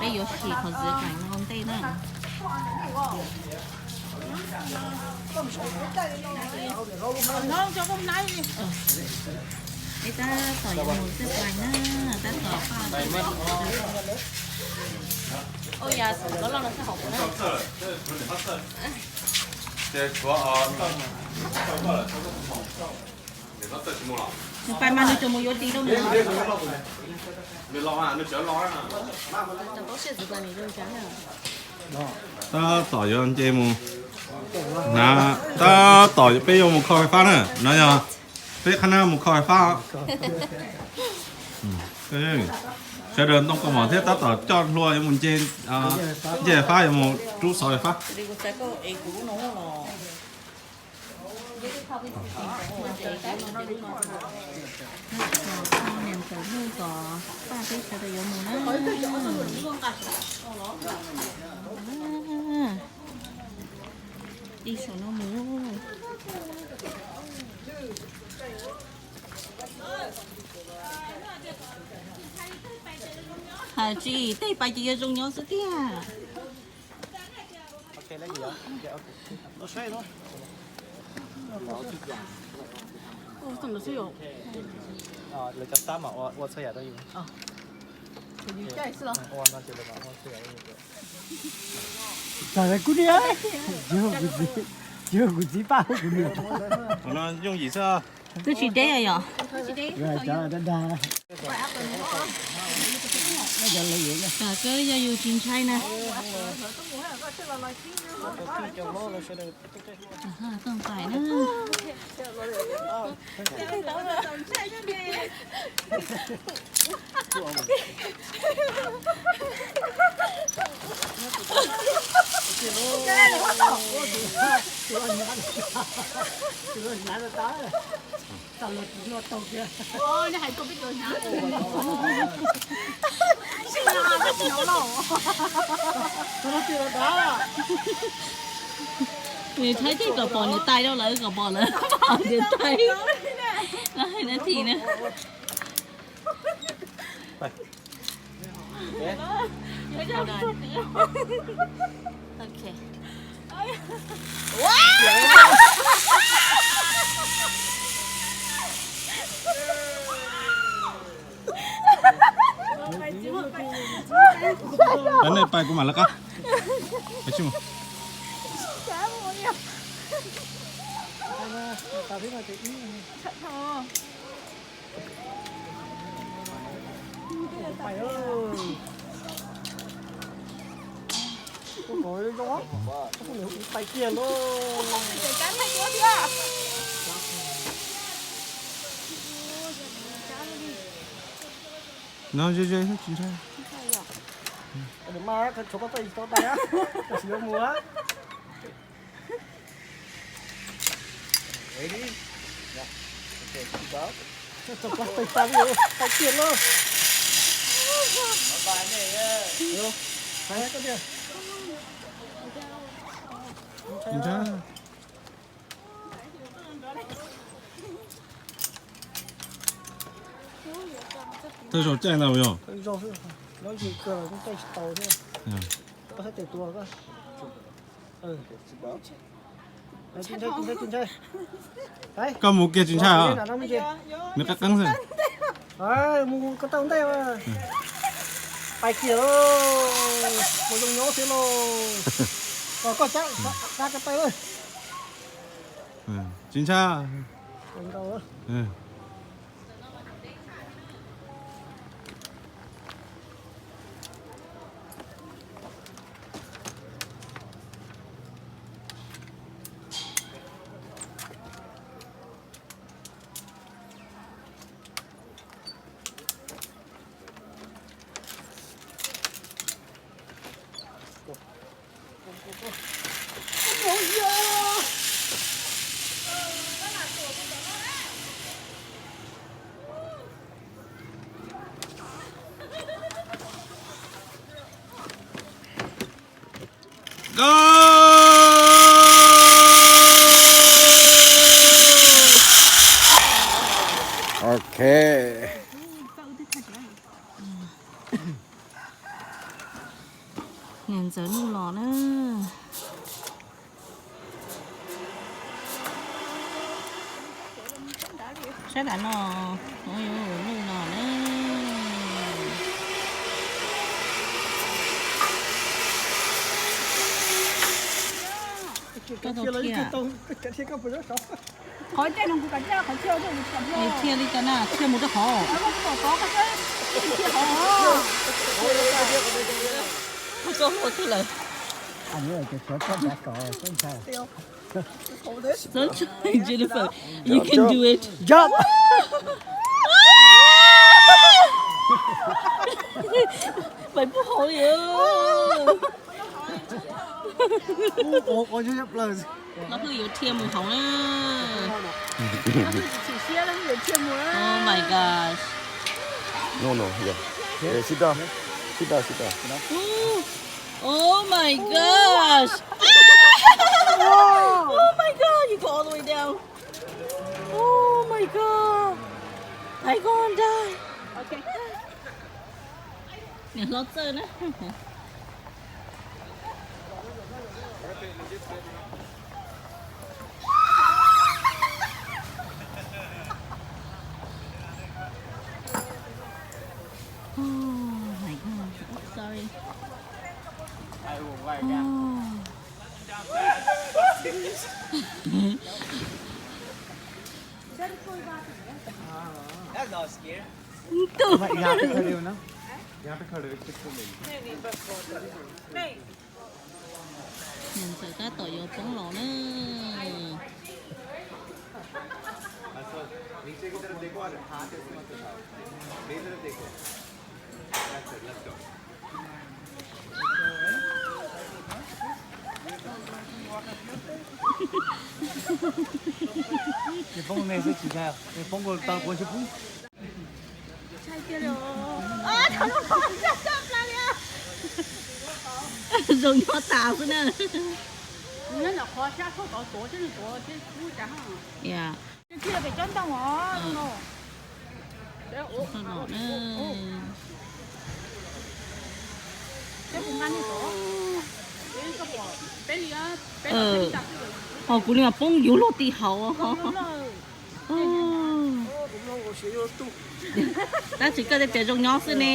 Peb yuav sim qhov zim kaim no ua ntej na. Peb tab tom yuav mus txij pais na, tab tom paj. Nws pais mas nws tseem mus yuav ris rau nws. Tab tom yuav nce mus na, tab tom peb yuav mus kho fais fab na, no yog peb qhab nab mus kho fais fab. Sawv daws ntoo kaus mom thiab tab tom coj hlua yuav mus nce, nce fais fab yuav mus rub xov fais fab. Niam ntxawm hu kom pab peb sawv daws yuav mus na. Ib saum no mus. Hais tsis tej pais ces yuav zoo nyob xwb tiag. Lawv cov xab mas ua txhua yam rau yus. Kuv niam, yog kuv txiv pab kuv niam. Qhov no yooj yim xwb. Twb tsis deb yom. Koj yog yus tsis ntshai na. Tooj pais na. Nws thaib tib kom pom niam tais rau lawv, kom pom lawv pom niam tais. Lawv hais na thi na. Peb nej pais kuv mam lawv qab. Peb tsis mus. Pais kiag lauj. No ze ze tsis ntshai. Mas tshuav koj txoj tsis tau tais, koj tsis yuav mus. Txog plaub tais tas li, tais tiag lauj. Tsis ntshai. Thawj zaug caij ntag yog. Koj mus kiag tsis ntshai os. Nws qeeb qeeb xwb. Mus ko taw ntej. Pais kiag lauj, mus zoo nyob thiab lauj. Koj cab ko taw. Tsis ntshai. Go! Ok. Niam ntxawm Nuj los na. Sab nram no, Nuj los na. Koj tau thiab? Qhov thiaj no kuv kam thiaj, qhov thiaj, thiaj li cas na, thiaj mus rau qhov. Kuv tau hua thiaj lawm. Sunshine, Jennifer, you can do it. Jump. Mày pub hauv li. Ua, ua, ua, ua, ua. Nó hwj yuav thiaj mus hauv na. Oh my gosh. No, no, yeah. Yeah, sit down. Sit down, sit down. Ooh. Oh my gosh. Oh my god, you go all the way down. Oh my god. I gonna die. Okay. Niam hlob txawj na. Oh my god. Oops, sorry. Oh. That's not scary. Ntug. यहाँ पे खड़े हो ना, यहाँ पे खड़े हो, एक पिक्चर ले लो। Niam ntxawm tab tom yuav poob los na. नीचे की तरफ देखो और हाथ ऐसे मत उठाओ, मेरी तरफ देखो। That's it, let's go. Poob ne, poob tau kuv tsis poob. Zoo nyob tas xwb na. Ho kuv li mas poob yuav luag ti hauv. Tab sis koj tej tias zoo nyob xwb ne.